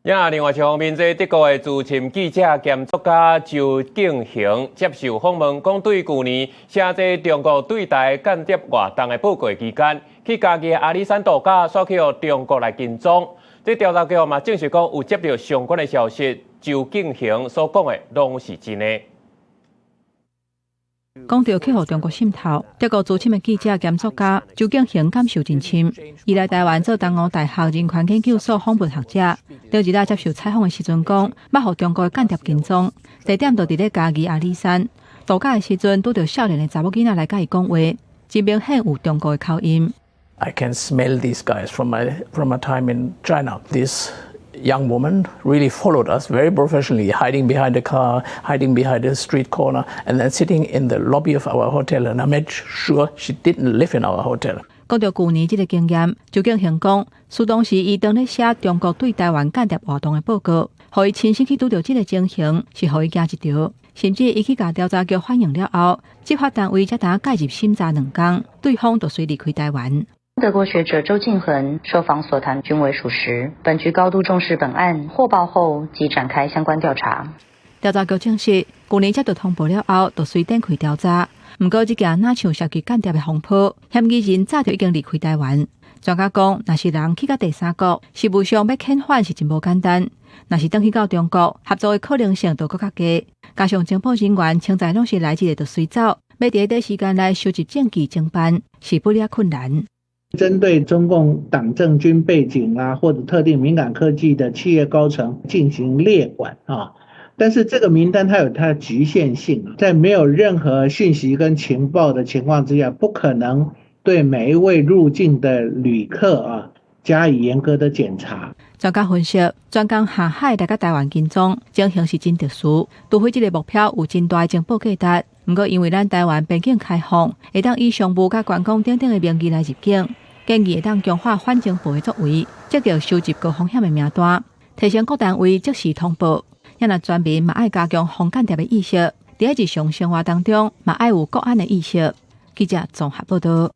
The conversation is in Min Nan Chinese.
呀，另外一方面，這德國的資深記者兼作家周敬恆接受訪問，講對舊年寫這中國對台間諜活動的報告期間，去嘉義阿里山度假，煞去予中國來跟蹤。這調查局嘛證實講有接著相關的消息，周敬恆所講的攏是真的。講著去予中國滲透，德國資深的記者兼作家周敬恆感受真深。伊來台灣做東吳大學人權研究所訪問學者，禮日仔接受採訪的時陣講，捌予中國的間諜跟蹤，地點就佇咧嘉義阿里山度假的時陣，拄著少年的查某囡仔來佮伊講話，真明顯有中國的口音。 I can smell these guys from my time in China. This young woman really followed us very professionally, hiding behind a car, hiding behind a street corner, and then sitting in the lobby of our hotel. And I made sure she didn't live in our hotel. 講著舊年這个經驗，周敬恆講，事當時伊當咧寫中國對台灣間諜活動的報告，予伊親身去拄著這个情形，是予伊驚一趒。甚至伊去共調查局反映了後，執法單位才當介入審查2工，對方就隨離開台灣。德國學者周敬恆受訪所談均為屬實，本局高度重視本案，獲報後即展開相關調查。調查局證實，舊年接到通報了後，就隨展開調查。毋過，這件若像涉及間諜的風波，嫌疑人早就已經離開台灣。專家講，若是人去到第三國，實務上欲遣返是真無簡單。若是轉去到中國，合作的可能性就閣較低。加上情報人員現在攏是來一下就隨走，欲佇短時間內收集證據偵辦，是不了困難。針對中共黨政軍背景啊，或者特定敏感科技的企業高層進行列管啊，但是這個名單它有它的局限性，在沒有任何訊息跟情報的情況之下，不可能對每一位入境的旅客啊加以嚴格的檢查。專家分析，專工下海來到台灣跟蹤，情形是真特殊。除非這个目標有真大的情報價值，毋過因為咱台灣邊境開放，會當以商務佮觀光等等的名義來入境，建議會當強化反情報的作為，積極收集高風險的名單，提醒各單位即時通報。也若全民嘛愛加強防間諜的意識，佇日常生活當中嘛愛有國安的意識。記者綜合報導。